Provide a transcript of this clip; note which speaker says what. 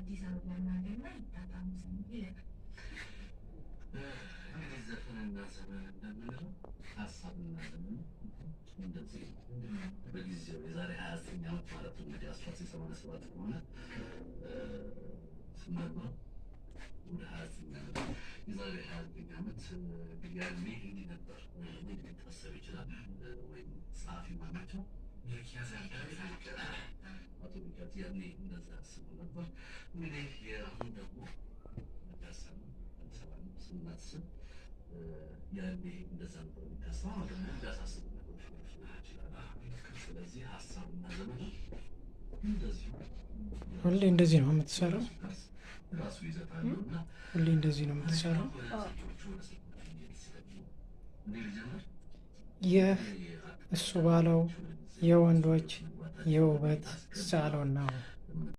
Speaker 1: አዲስ አበባና ገና ይጣጣሙ ዘንድ ይለናል።
Speaker 2: እንግዲህ ዘፈንና ዘመን እንደምንለው ሀሳብና ዘመን እንደዚህ በጊዜው የዛሬ 29 ዓመት ማለት ነው። እንግዲህ 1987 ከሆነ ስንደምረው ወደ 29 ዓመት፣ የዛሬ 29 ዓመት እንግዲህ ያኔ እንዲህ ነበር እንዲህ ሊታሰብ ይችላል። ወይም ጸሐፊ ማናቸው?
Speaker 3: ሚልኪያስ ያዳዊ።
Speaker 2: አቶ ሚልኪያስ ያኔ እንደዛ ያስቡ ነበር። እንግዲህ የአሁን ደግሞ ያሰብ ስናስብ ያኔ እንደዛ ነበር የሚታሰበው። አሁን ደግሞ የሚያሳስቡ ነገሮች ሊኖሩ ይችላሉ። ስለዚህ ሀሳብና ዘመን እንደዚሁ
Speaker 4: ሁሌ እንደዚህ ነው የምትሰራው።
Speaker 2: ራሱ ይዘት አለው እና
Speaker 4: ሁሌ እንደዚህ ነው የምትሰራው።
Speaker 2: እኔ ልጀምር።
Speaker 4: ይህ እሱ ባለው የወንዶች የውበት ሳሎን ነው።